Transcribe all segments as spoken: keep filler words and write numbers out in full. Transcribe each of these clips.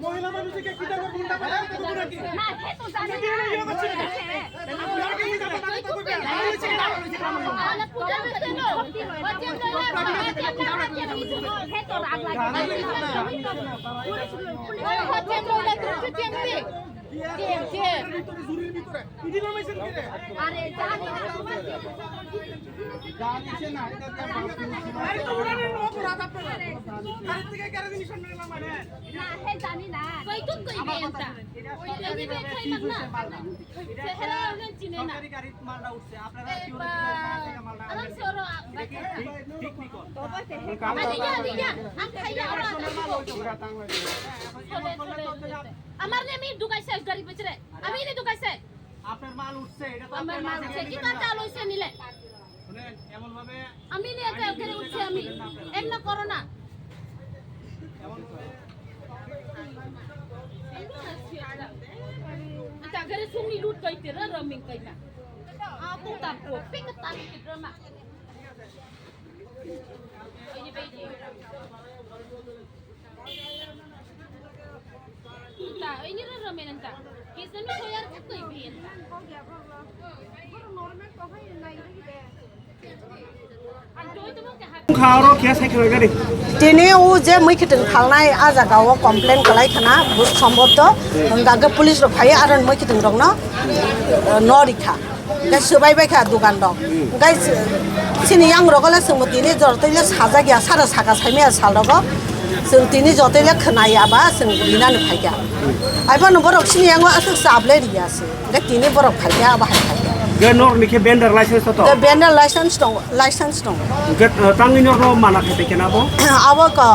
মহিলা মানুষকে কিতা করে গুন্ডা করে দিতে নাকি? না, হে তো জানে না। হে তো রাগ লাগে। ভিতরে, জুরির ভিতরে। আরে, জানি না, তোমার কি? আরে, তো উনার অপরাধ আপনারা। আরে, থেকে কেন জিনিস সামনে এলাম, মানে? না, হে জানি না। কই তো কই বেনটা? ওই এই যে বেন খাই না। চেহারা ওজন চিনে না। সরকারি গাড়িত মালটা উঠছে, আপনারা এ কি ওরা বা, মালটা আরাম আনবেন? সে ওরা এটা কি ঠিক, ঠিক নি কর? আরে, ইয়া, ইয়া, আম খাই না, ওরা। চলে, চলে, চলে। আমার নিয়ে আমি ঢুকাইছে গাড়ি ভিতরে। আমি নিয়ে ঢুকাইছে। আপনার মাল উঠছে, এটা তো আমার আপনার মাল মাল উঠছে। থেকে কি নেবেন তার না। চাল হইছে নিলে? শুনেন, এমন ভাবে আমি নিয়ে আইন কালকে বিরুদ্ধে উঠছি কাজ আমি। করবেন না আপনারা। এমন করো না। এমন ভাবে জাগরে সুমি লুট কইতে রে রমিং কইনা। আ তো তাপো, পিক তাপো কি drama. Tini o je mwkhitwng phalnai a jaga o complain kwlai khna, bu-, sombobto hwnka khe police rok phai aro mwkhitwng rokno, eh, no rikha. Hwnkhe swbai bai kha dugan rok. Hwnkhe chini yang rogo le chwngbo tini jotoi le sajak ya, sara saka saimaya sal rogo. Chwng tini jotoi le khwnai ya ba chwng rinani phai kha. Ai bono borok chini yango aswk chap le riya se. Hwnkhe tini borok phai kha, abo hai phai kha. Hwnkhe norokni khe vendor license to to? Hwnkhe vendor license tongo, license tongo. Hwnkhe, uh, tangwi norokno mana khe tei khe na bo? Abo ko,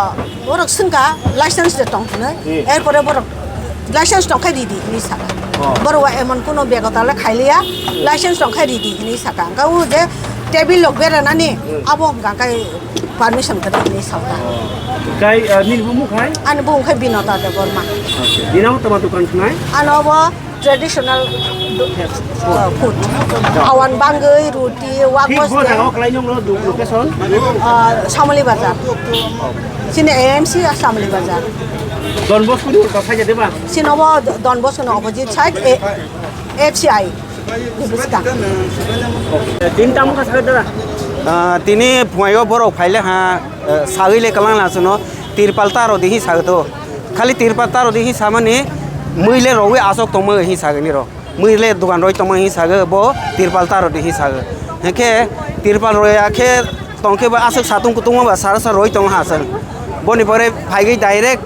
borok swngkha license de tong hwnwi. Hmm. Erpore borok license tongkhe ridi hwnwi saka. Oh. Borok wa emon kuno begota le khailiya, license tongkhe ridi hwnwi saka. Hwnkhe o je table rok beranani, hmm, abo hwnkha khe permission kwrwi hwnwi saka. Oh. Kai, uh, nini bumung khai? Ani bumung khai Binota Debbarma. Okay. Nini abo tama dukan khnai? Ano bo traditional, uh, food. Awan bangwi, roti, wak. Thik bo jaga o kwlai nung no location? Uh, Samali Bazar. Chini A M C Samali Bazar. Don Bosco ni ulta side de ba? Chini bo Don Bosco ni opposite side, A-, F C I. Ni bwskang. Tin tamo ka side da? Ah, tini phuaio borok phaile ha, eh, sagwi le kwlang la chwngno tirpal taro dihi sagwi to. Khali tirpal taro dihi samani mwile rogwi asok tongma hi sagwi niro. Mwile dogan roi tongma hi sagwi bo tirpal taro dihi sagwi. Hekhe tirpal roya khe tongkhe bo asok satung kutung ba sara sa roi tong ha chwng. Boni pore phaigwi direct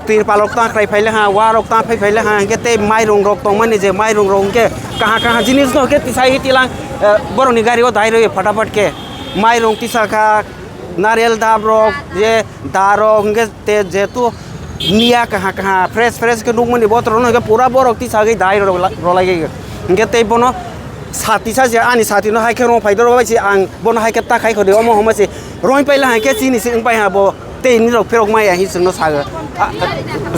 tirpal rok ta khwlai phaile ha, wa rok ta phai phaile ha, hwnkhe tei mairung rok tongmani je mairung rok hwnkhe kaha kaha jinis no hwnkhe tisai tilang, eh, borokni gari o dai rwi phataphot khe mairung tisa kha, nariyal dab rok, je da rok hwnkhe te jetu niya kaha kaha fresh fresh khe nukmani botrok no hwnkhe pura borok tisagwi dai rok la-, rok lai khe hwnkhe tei bono sati sa je ani sati no hai khe rw phai doro bai se ang bono hai khe ta khai khodi omo homa se roi paila hai khe chini se wng pai ha bo. Tei nini rok phirok maya hi chwngno sago. A,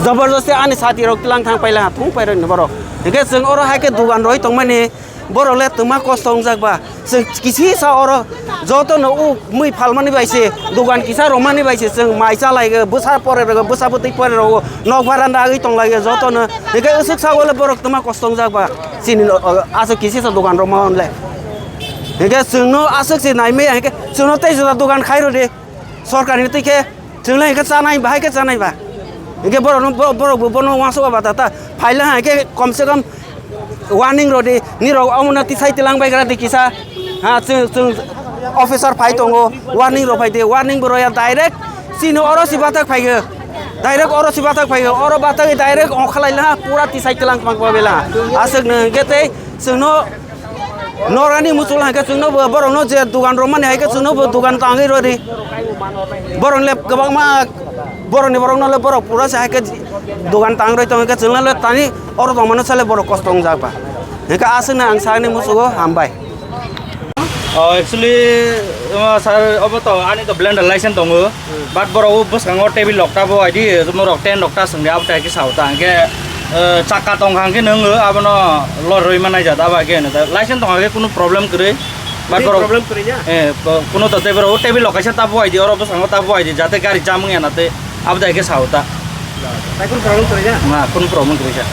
jabardasti ani sati rok tlang thang paila ha thung pairok ni borok. Hingke chwng oro hai khe dugan roi tongmani borok le twma kosto wngjak ba. Chwng kisi sa oro joto no u mui phalmani bai se dugan kisa romani bai se chwng mai chalai bwsa pore rok bwsa bwtwi pore rok nok baranda agwi tonglai joto no. Hingke usuk sa o le borok twma kosto wngjak ba. Chini no, o, aswk kisi sa dugan roma le. Hingke chwngno aswk se nai maya hingke chwngno tei jora dugan khai rw di. Sorkar ni twi khe chwng le hingke chanai bahai khe chanai ba. Hingke borok no, bo-, borok bo bono uansuk ba ta ta. Phaila hai khe kom se kom warning rw di. Nirok omo no tisai tilang bai gra di kisa. Ha, chwng, chwng, Officer phai tongo, warning rok phai de, warning bo rwya, direct chini oro si bathak phai khe, direct oro si bathak phai khe, oro bathak direct ongkhalai laha, pura tisai tlang pang pa bela. Aswk no hwnkhe tei chwngno norani muchul hwnkhe chwngno bo borokno je dugan rwmani hai khe chwngno bo dugan tangwi rwdi. Borok le kwbangma borokni borokno le borok pura se hai khe dugan tang rwi tong khe chwngno le tani oro tongmano sale borok kosto wngjak ba. Hwnkhe aswkno ang sakni muchungo hambai. Oh, actually, uh, sir, obo to ani to blender license tongo, but borok o bwskango table rok ta bo aidi, norok ten rok ta swngdi abo tai khe sao ta, hwnkhe, uh, chakka tong kha hwnkhe nwng abono lorwi manai ja ta bai khe, license tong kha khe kunu problem kwrwi, but Kunu borok, problem kwrwi ya? Eh, bo-, kunu to table rok o table rok kaisa ta bo aidi, oro bwskango ta bo aidi, jate gari jam wngya na tei abo tai khe sao ta. Tai kunu problem kwrwi ya? Na, kunu problem kwrwi kha.